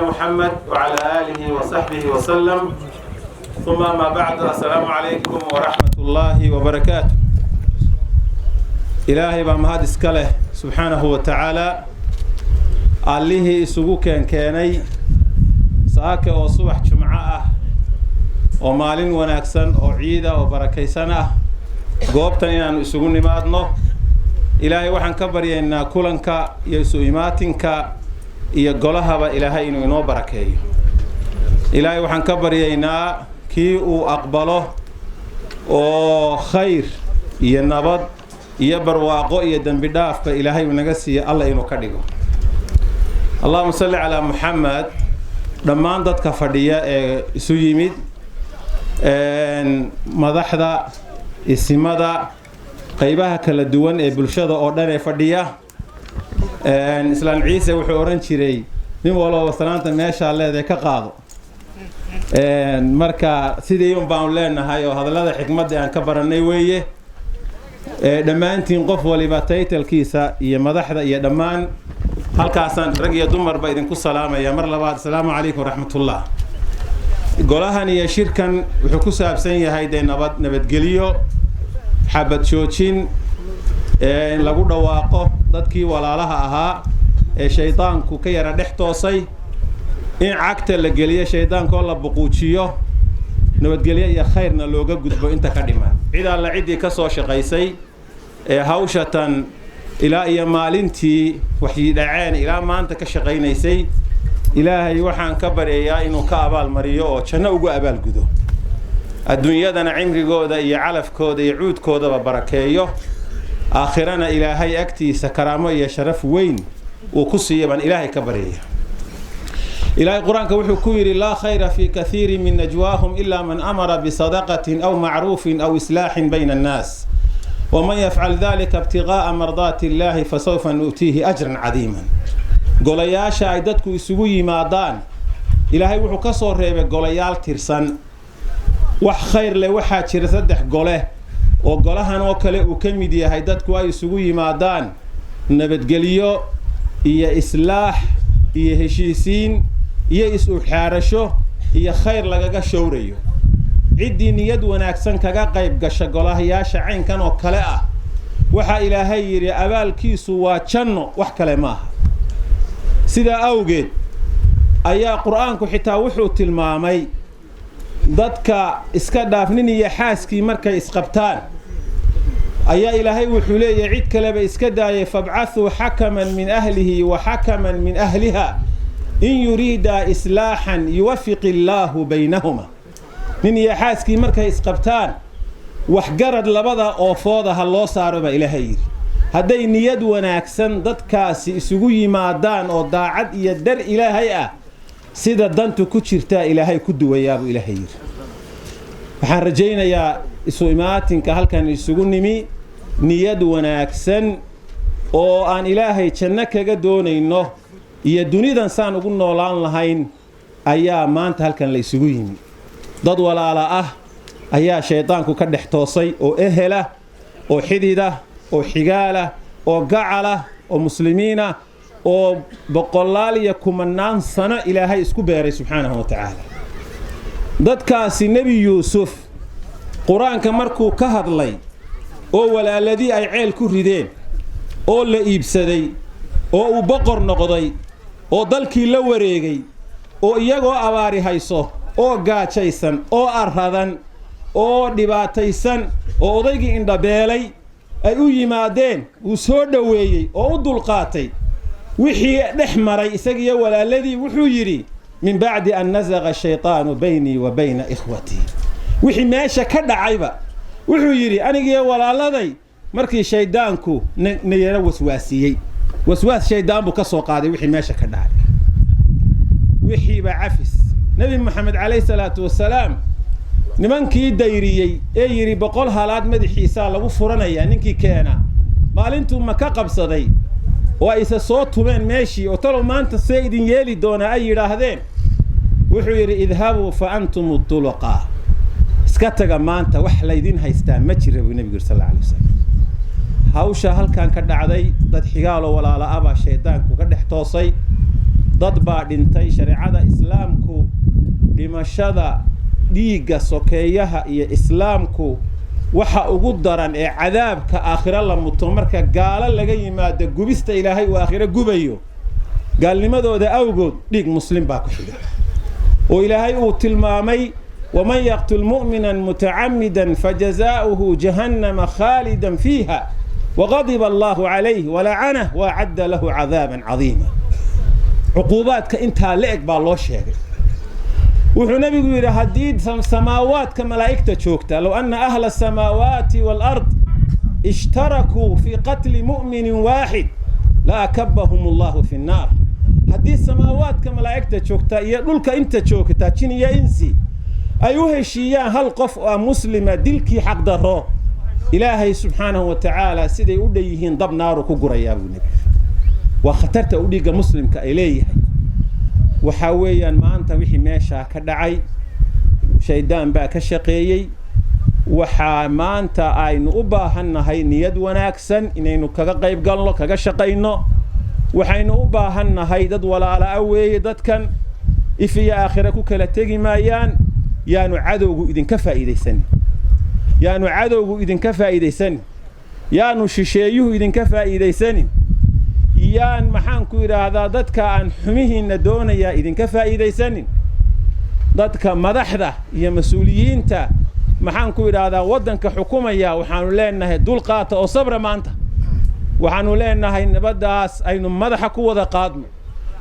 محمد وعلى آله وصحبه وسلم، ثم ما بعد، السلام عليكم ورحمة الله وبركاته. Ilaahay baa mahad iska leh subxaanahu wa tacaala, allihii isugu keenkeenay saake oo subax jumco ah oo maalin wanaagsan oo ciida oo barakaysan ah goobtan inaanu isugu nimaadno. Ilaahay waxaan ka baryaynaa kulanka iyo isu imaatinka iyo golahaba Ilaahay inuu inoo barakeeyo. Ilaahay waxaan ka baryaynaa kii uu aqbalo oo khayr iyo nabad iyo barwaaqo iyo dembi dhaafba Ilaahay uu naga siiya Alla inuu ka dhigo. Allahuma salli calaa Muxamed. Dhammaan dadka fadhiya ee isu yimid, madaxda, isimada, qaybaha kala duwan ee bulshada oo dhan ee fadhiya, Islaan Ciise wuxuu odhan jiray: "Nin walooba salaanta meeshaa leedahay ka qaado." Marka sidii un baanu leenahay oo hadallada xikmadda aan ka barannay weeye. Dhammaantiin, qof waliba taytalkiisa iyo madaxda iyo dhammaan halkaasaan rag iyo dumarba idinku salaamaya. Mar labaad, asalaamu calaykum waraxmatullah. Golahan iyo shirkan wuxuu ku saabsan yahay dee nabad, nabadgelyo, xabad joojin in lagu dhawaaqo dadkii walaalaha ahaa ee shaydaanku ka yara dhex toosay, in cagta la geliyo shaydaankoo la buquujiyo, nabadgelyo iyo khayrna looga gudbo inta ka dhiman. Cid alla ciddii ka soo shaqaysay ee hawshatan ilaa iyo maalintii waxay dhaceen ilaa maanta ka shaqaynaysay, Ilaahay waxaan ka baryayaa inuu ka abaalmariyo oo janno ugu abaalgudo, adduunyadana cimrigooda iyo calafkooda iyo cuudkoodaba barakeeyo, aakhirana Ilaahay agtiisa karaamo iyo sharaf weyn uu ku siiya baan Ilaahay ka baryaya. Ilaahay Qur-aanka wuxuu ku yidhi: "Laa khayra fii kathiirin min najwaahum ilaa man amara bisadaqatin aw macruufin aw islaaxin bayna annaas, waman yafcal dalika ibtiqaa'a mardaati Illaahi fasawfa nu'tiihi ajran cadiiman." Golayaasha ay dadku isugu yimaadaan, Ilaahay wuxuu ka soo reebay golayaal tirsan. Wax khayr leh waxaa jira saddex gole oo golahan oo kale uu ka mid yahay, dadku ay isugu yimaadaan nabadgelyo iyo islaax iyo heshiisiin iyo is-uxaarasho iyo khayr lagaga showrayo. Ciddii niyad wanaagsan kaga qayb gasha golahayaasha caynkan oo kale ah, waxaa Ilaahay yidhi abaalkiisu waa janno, wax kale maaha. Sidaa awgeed ayaa Qur-aanku xitaa wuxuu tilmaamay dadka iska dhaaf nin iyo xaaskii markay isqabtaan, ayaa Ilaahay wuxuu leeyahay, cid kaleba iska daayay: "Fabcathuu xakaman min ahlihi wa xakaman min ahliha, in yuriidaa islaaxan yuwafiq illaahu baynahuma." Nin iyo xaaskii markay isqabtaan, waxgarad labada oofooda ha loo saaro baa Ilaahay yidhi. Hadday niyad wanaagsan dadkaasi isugu yimaadaan oo daacad iyo dar Ilaahay ah, sida dantu ku jirtaa Ilaahay ku duwayaabuu Ilaahay yidhi. Waxaan rajaynayaa isu imaatinka halkan isugu nimi niyad wanaagsan oo aan Ilaahay janno kaga doonayno iyo dunidan saan ugu noolaan lahayn ayaa maanta halkan la isugu yimi. Dad walaala ah ayaa shaydaanku ka dhex toosay oo ehela oo xidida oo xigaala oo gacala oo muslimiina oo boqolaal iyo kumanaan sano Ilaahay isku beeray subxaanahu wa tacaala. Dadkaasi, Nebi Yuusuf Qur-aanka markuu ka hadlay oo walaaladii ay ceel ku rideen oo la iibsaday oo uu boqor noqday oo dalkii la wareegay oo iyagoo abaari hayso oo gaajaysan oo arradan oo dhibaataysan oo odaygii indhabeelay ay u yimaadeen, uu soo dhoweeyey oo u dulqaatay, wixii dhex maray isagiiyo walaaladii, wuxuu yidhi: "Min bacdi an nasaqa shaytaanu baynii wa bayna ikhwatii." Wixii meesha ka dhacayba wuxuu yidhi: "Anigiyo walaaladay markii shayddaanku na yaro waswaasiyey." Waswaas shayddaan buu ka soo qaaday wixii meesha ka dhacay, wixiiba cafis. Nebi Moxamed calayhi salaatu wasalaam nimankii dayriyey ee yidhi 100 halaad madaxiisaa lagu furanayaa ninkii keena, maalintuu Maka qabsaday oo ayse soo tumeen meeshii oo "Talow maanta see idin yeeli doonaa?" ay yidhaahdeen, wuxuu yidhi: "Idhabuu fa antum tuluqaa, iska taga, maanta wax laydin haystaa ma jira," buu nebigu yidhi sal alla alay wasalam. Hawsha halkan ka dhacday, dad xigaaloo walaala ah baa shaydaanku ka dhex toosay. Dad baa dhintay. Shareecada Islaamku dhimashada dhiigga sokeeyaha iyo Islaamku waxa ugu daran ee cadaabka aakhiro la muto, marka gaalo laga yimaado gubista Ilaahay uu aakhiro gubayo gaalnimadooda awgood, dhiig Muslim baa ku xiga, oo Ilaahay uu tilmaamay: "ومن يقتل مؤمنا متعمدا فجزاؤه جهنم خالدا فيها وغضب الله عليه ولعنه وأعد له عذابا عظيما." Cuquubaadka intaa la-eg baa loo sheegay. Wuxuu Nabigu yidhi, haddii samaawaadka malaa'igta joogta, "لو أن أهل السماوات والأرض اشتركوا في قتل مؤمن واحد لأكبهم الله في النار." Haddii samaawaadka malaa'igta joogta iyo dhulka inta joogta, jin iyo insi, ay u heshiiyaan hal qof oo Muslima dilkii xaqdarro, Ilaahay subxaanahu wa tacaala siday u dhan yihiin dab naaru ku gurayaa, buu Nebigu. Waa khatarta u dhiigga Muslimka ay leeyahay. Waxaa weeyaan, maanta wixii meeshaa ka dhacay shaydaan baa ka shaqeeyey. Waxaa maanta aynu u baahannahay niyad wanaagsan inaynu kaga qayb galno, kaga shaqayno. Waxaynu u baahannahay dad walaala weeye. Dadkan if iyo aakhira ku kala tegi maayaan. Yaanu cadowgu idinka faa'iidaysanin, yaanu cadowgu idinka faa'iidaysanin, yaanu shisheeyuhu idinka faa'iidaysanin, yaan maxaan ku idhaahdaa, dadka aan xumihiinna doonayaa idinka faa'iidaysanin. Dadka madaxda iyo mas-uuliyiinta, maxaan ku idhaahdaa, waddanka xukumaya, waxaanu leenahay dulqaata oo sabra. Maanta waxaanu leenahay nabaddaas aynu madaxa ku wada qaadno.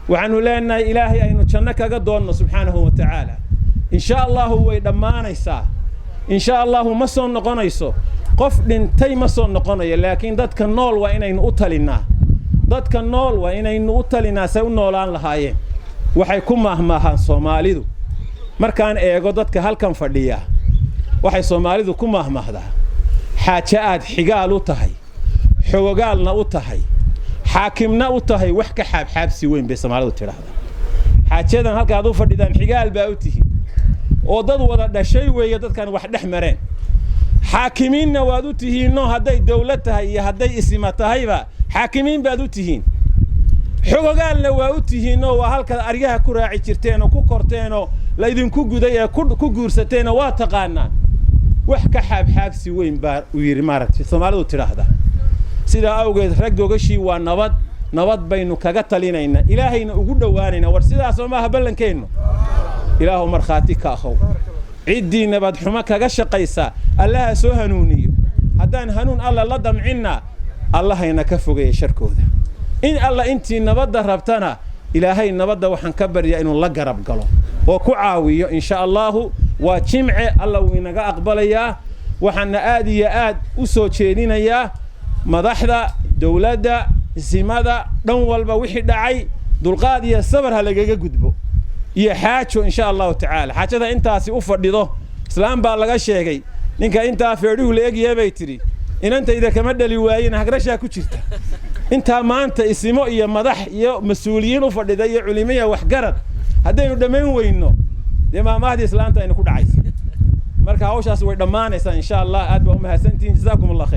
Waxaanu leenahay Ilaahay aynu janno kaga doonno subxaanahu wa tacaala. In sha Allahu way dhammaanaysaa, in sha Allahu ma soo noqonayso. Qof dhintay ma soo noqonayo, laakiin dadka nool waa inaynu u talinnaa. Dadka nool waa inaynu u talinaa say u noolaan lahaayeen. Waxay ku maahmaahaan Soomaalidu, markaan eego dadka halkan fadhiya, waxay Soomaalidu ku maahmaahdaa: xaaje aad xigaal u tahay, xogogaalna u tahay, xaakimna u tahay, wax ka xaabxaabsi weyn, bay Soomaalidu tidhaahdaa. Xaajadan halkaad u fadhidaan xigaal baa u tihin oo dad wada dhashay weeye, dadkan wax dhex mareen. Xaakimiinna waad u tihiinno, hadday dawlad tahay iyo hadday isima tahayba xaakimiin baad u tihiin. Xogogaalna waa u tihiinoo waa halkaad aryaha ku raaci jirteen oo ku korteenoo laydinku guday ee ku guursateenoo waa taqaanaan. Wax ka xaabxaabsi weyn baa uu yidhi, maaragtay, Soomaalidu tidhaahdaa. Sidaa awgeed, rag gogashii waa nabad. Nabad baynu kaga talinaynaa, Ilaahayna ugu dhowaanaynaa. War sidaasoo maaha ballankeennu? Ilaahu markhaati ka ahow. Ciddii nabad xumo kaga shaqaysa Allaha soo hanuuniyo. Haddaan hanuun Alla la damcinna, Allahayna ka fogeeya sharkooda. In Alla intii nabadda rabtana, Ilaahay nabadda waxaan ka baryaa inuu la garab galo oo ku caawiyo, in sha Allahu. Waa jimce, Alla wuu inaga aqbalayaa. Waxaana aad iyo aad u soo jeedinayaa madaxda dowladda, isimada, dhan walba, wixii dhacay dulqaad iyo sabar ha lagaga gudbo iyo xaajo, in sha Allahu tacaala. Xaajada intaasi u fadhido, islaam baa laga sheegay, ninka intaa feedhuhu la egyahay bay tidhi, inantayda kama dhali waayin, hagrashaa ku jirta. Intaa maanta isimo iyo madax iyo mas-uuliyiin u fadhida iyo culimiya waxgarad, haddaynu dhammayn weyno, dee maamahdii islaanta aynu ku dhacaysa. Marka hawshaas way dhammaanaysaa, insha Allah. Aad baa u mahadsantihiin. Jazaakum Allah khayr.